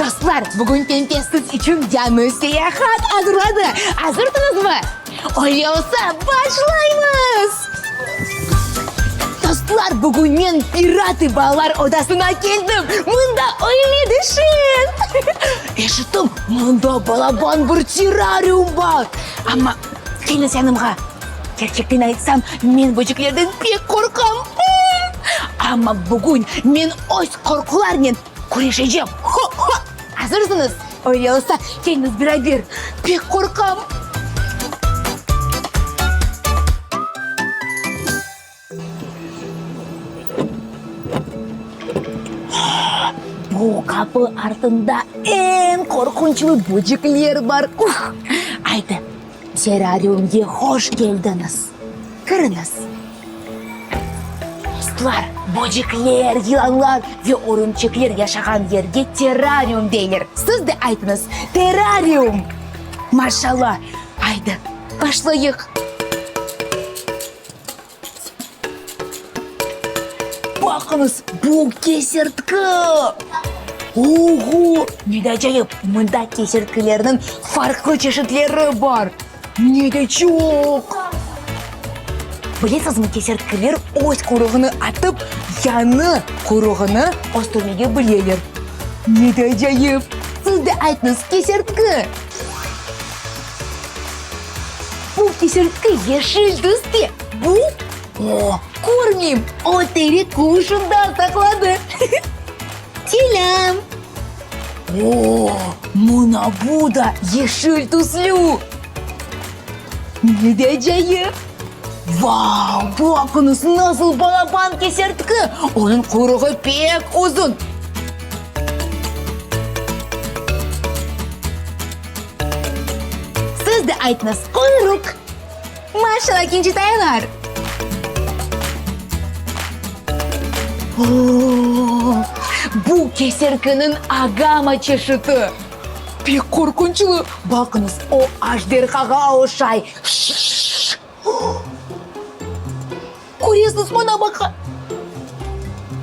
Dostlar, bugün Pempe siz içün yañı seyahat azırladı. Azırsıñızmı? Öyle olsa, başlaymız! Dostlar, bugün men Piratı balalar odasına keldim. Mında öyle de şeñ! Eşittim, mında balaban bir terrarium bar. Amma keliñiz yanımğa. Kerçekten aytsam, men böceklerden pek qorqam. Amma bugün men öz qorqularnen küreşecem. Ho-ho! Azırsıñız? Öyle olsa, keliñiz beraber. Pek qorqam. Bu qapı artında eñ qorqunçlı böcekler bar. Uf! Aydı, terrariumge hoş keldiñiz! Kiriñiz! Dostlar, böcekler, yılanlar ve örümçekler yaşağan yerge terrarium deyler. Siz de aytıñız, terrarium! Maşallah! Aydı, başlayıq! Baqıñız, bu kesertki! Oğo, ne de acayip! Mında kesertkilerniñ farqlı çeşitleri bar. Ne de çoq! Bilesizmi, kesertkiler öz quyruğını atıp, yañı quyruğını östürmege bileler. Ne de acayip! Siz de aytıñız, kesertki! Bu kesertki yeşil tüste, bu, o, körmeyim, o terek quvuşında saqlandı. Selâm! O, mına bu da yeşil tüslü! Ne de acayip! Vau, baqıñız, nasıl balaban kesertki! Onıñ quyruğı pek uzun. Siz de aytıñız, quyruq! Maşallah, kencetaylar! O-o-o, bu keserkiniñ agama çeşiti! Pek qorqunçlı! Baqıñız, o ajderhağa oşay! Şşş! Köresiz, mına baqa!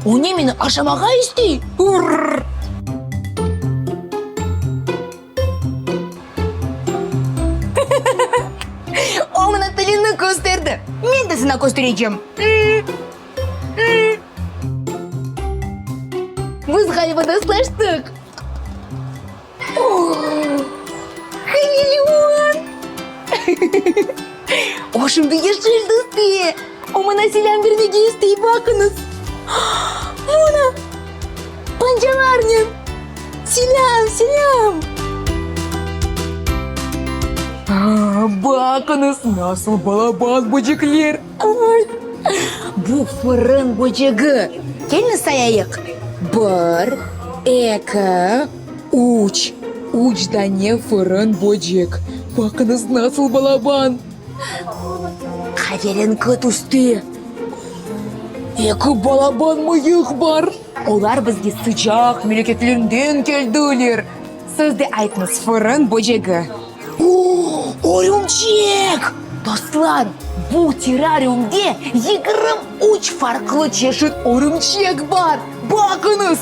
O ne, meni aşamağa istey? Urr! O mına tilini kösterdi. Men de saña kösterecem. Biz ğaliba dostlaştıq. Hameleon! O şimdi yeşil tüste. O mına selâm bermege istey, baqıñız. Mına, pancalarnen. Selâm, selâm! Baqıñız, nasıl balaban böcekler! Ay! Bu fırın böcegi. Keliñiz sayayıq. Bir, eki, üç. Üç dane fırın böcek. Baqıñız, nasıl balaban! Qaverenki tüste. Eki balaban mıyıq bar. Olar bizge sıcaq memleketlerinden keldiler. Siz de aytıñız, fırın böcegi. O, örümçek! Dostlar, bu terrariumde 23 farqlı çeşit örümçek bar! Baqıñız!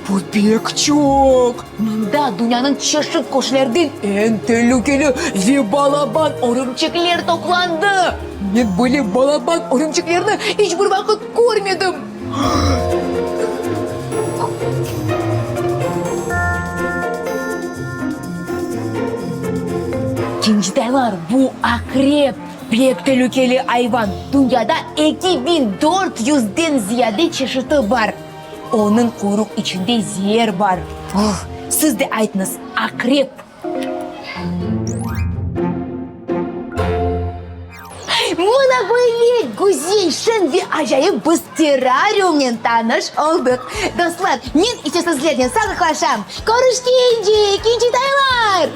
Bu pek çoq! Mında dünyanıñ çeşit köşelerden eñ telükeli ve balaban örümçekler toplandı. Men böyle balaban örümçeklerni iç bir vaqıt körmedim. Kencitaylar, bu aqrep, pek telükeli ayvan. Dünyada 2400-den ziyade çeşiti bar. Onıñ quyruq içinde zeer bar. Siz de aytıñız, aqrep. Mına böyle güzel, şeñ ve acayip biz terrariumnen tanış oldıq. Dostlar, men ise sizlernen sağlıqlaşam. Körüşkence, kiçitaylar!